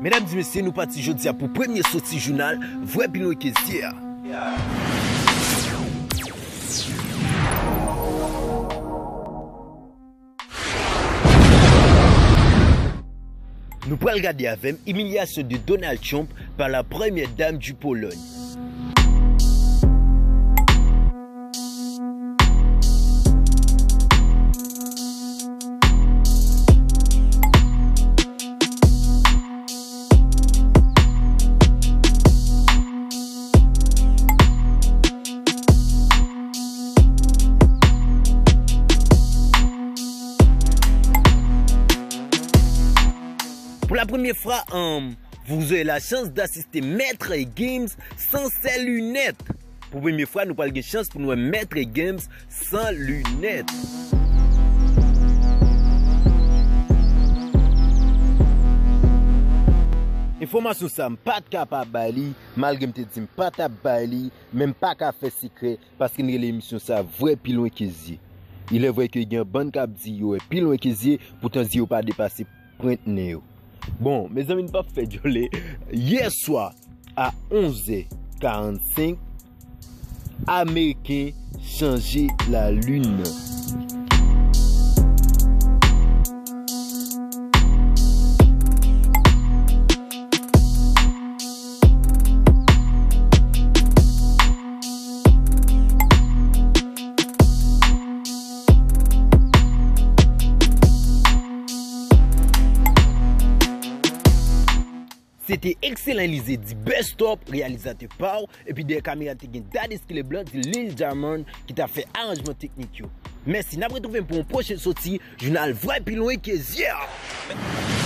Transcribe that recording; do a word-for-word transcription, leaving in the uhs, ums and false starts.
Medam e mesye, nou pati jodi a pou premye soti jounal Vwè Pi Lwen Ke Zye a. Nou pral gade avè m imilyasyon de Donald Trump par la première dame du Pologne. Pour la première fois, euh, vous aurez la chance d'assister Maître Games sans ses lunettes. Pou premye fwa, nou pral gen chans pou n wè Maître Games san linèt. Enfòmasyon sa, m pa t ka pa bay li, malgre m te di m pa t ap bay li, men m pa ka fè sekrè, paske n rele emisyon sa Vwè Pi Lwen Ke Zye. Il est vrai ke gen bann k ap di yo wè pi lwen ke zye, poutan zye yo pa depase pwent nen yo. Bon, mezanmi, n p ap fè djòlè. Yè swa, a onz è karannsenk, Ameriken chanje lalin nan. Se te Excellent Lizé di Best Top, reyalizatè pa w, epi dèyè kamera te gen Daddy Skillet Blanc di Lil Diamond ki t ap fè aranjman teknik yo. Mèsi, n ap retwouve m pou yon pwochen soti jounal Vwè Pi Lwen Ke Zye a.